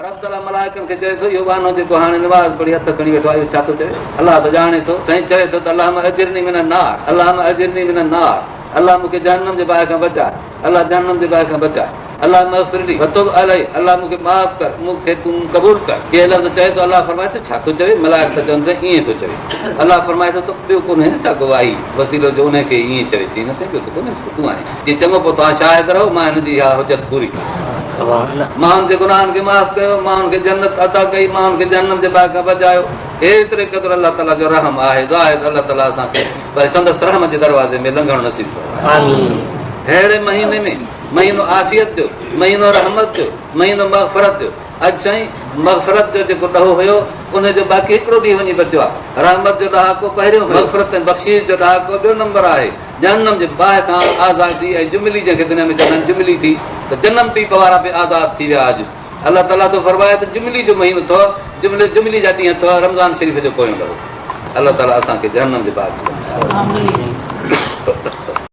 رب تعاليٰ ملائڪن کي چوي ٿو، اهو ٻانهو جيڪو هاڻي نماز پڙهي هٿ کڻي ويٺو آهي، اهو ڇا ٿو چوي؟ الله ته ڄاڻي ٿو. سائين چوي ٿو ته اللهم اجرني من النار، اللهم اجرني من النار، الله مون کي جهنم جي باهه کان بچاء، الله جهنم جي باهه کان بچاء، اللهم اغفر لي وتب علي، الله مون کي معاف ڪر، مون کي تون قبول ڪر. اهي لفظ چوي ٿو، الله فرمائي ٿو ڇا ٿو چوي؟ ملائڪ ٿا چون ته ائين ٿو چوي. الله فرمائي ٿو ته ٻيو ڪونهي ڇا ڪو واهي وسيلو جو انهي کي ائين چوي؟ چي نه سائين ٻيو ته ڪونهي سو تون آهين. چي چڱو پوء توهان شاهد رهو مان هن جي اها حجت پوري ڪئي. مان هن جي گناهن کي معاف ڪيو، مان هن کي جنت عطا ڪئي، مان هن کي جهنم جي باهه کان بچايو. ايتري قدر الله تعاليٰ جو رحم آهي. دعا آهي ته الله تعاليٰ اسان کي سندس رحم جي دروازي ۾ لنگهڻ نصيب فرمائي. ههڙي مهيني ۾ مهينو عافيت جو، مهينو رحمت جو، مهينو مغفرت جو. اڄ سائين مغفرت جو جيڪو ڏهو هيو ان جو باقي هڪڙو ڏينهن وڃي بچيو آهي. رحمت جو ڏهاڪو پهريون هيو، مغفرت ۽ بخشيش جو ڏهاڪو ٻيو نمبر آهي. جهنم جي باهه کان آزادي ۽ جملي جنهن کي دنيا ۾ چوندا آهن جملي ٿي ته جنم پيپ وارا به آزاد ٿي ويا اڄ الله تعاليٰ ٿو فرمائي ته جملي جو مهينو اٿو جملي جملي جا ڏينهن اٿو رمضان شريف جو پويون ڏهو الله تعاليٰ اسان کي جهنم جي باهه کان بچائي.